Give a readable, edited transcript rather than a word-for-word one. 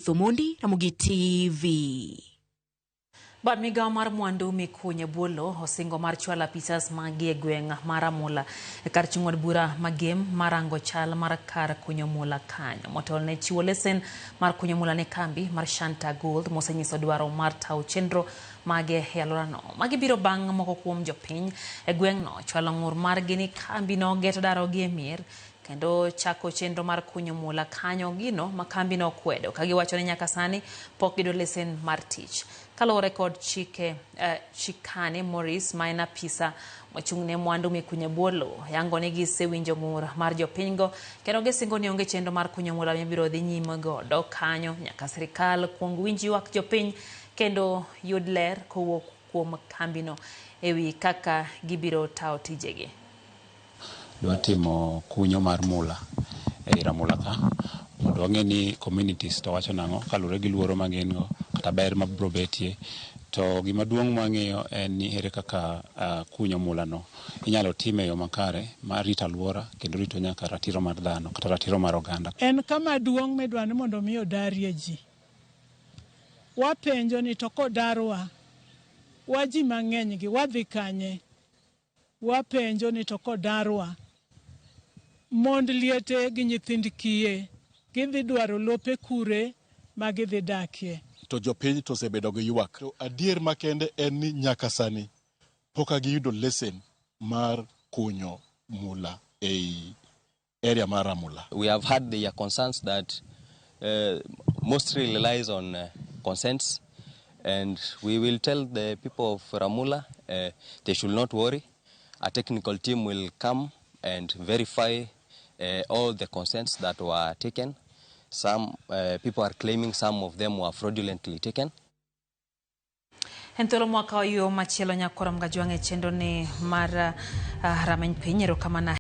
Omondi, Ramogi TV. Bad migawo mar mwandu mikunyo e bwo lowo osingo mar chwalo apisas magi e gweng' mar Amula e kar chung' od bura ma Gem mar rango chal mar kar kunyo mula kanyo. Motelo ne chiwo lesen mar kunyo mula ne kambi mar Shanta Gold mosenyiso dwaro mar tawo chenro mage e alworano. Magi biro bang' moko kuom jopiny e gweng'no chwalo ng'ur margi ni kambino geto darogi e mier kendo chako chenro mar kunyo mula kanyo, gino ma kambino okwedo ka giwacho ni nyaka sani pok giyudo lesen mar tich. Kaluwore kod chike Chikane Morris ma en apisa mochung' ne mwandu mikunyo e bwo lowo yango ni gisewinjo ng'ur mar jopinygo kendo gisingo ni onge chenro mar kunyo mula mibiro dhi nyime godo kanyo nyaka sirikal kuong winj ywak jopiny kendo yud ler kowuok kuom kambino ewi kaka gibiro tawo tijegi. Dwa timo kunyo mar mula ei Ramula ka mondo wang'e ni communities to wacho nang'o kaluwore gi luoro ma gin go kata ber mabiro betie. To gima duong' mwang'iyo en ni ere kaka kunyo mula no inyalo tim e yo makare mar rito aluora kendo rito nyaka ratiro mar dhano kata ratiro mar oganda. En kama duong' midwa ni mondo mi odarie ji. Wapenjo ni to kodarwa, wa ji mang'eny gi wadhi kanye? Wapenjo ni to kodarwa, mond liete gi nyithind kiye gidhi dwaro lope kure ma gidhi dakie? To jopiny to osebedo gi ywak. To adier makende en ni nyaka sani pok giyudo lesen mar kunyo mula ei area mar Ramula. We have had their concerns that mostly relies on consents, and we will tell the people of Ramula they should not worry. A technical team will come and verify all the consents that were taken. Some people are claiming some of them were fraudulently taken. En thuolo mwakawo yo machielo nyakoro mgajwang' e chenro ni mar rameny piny. Erokamano.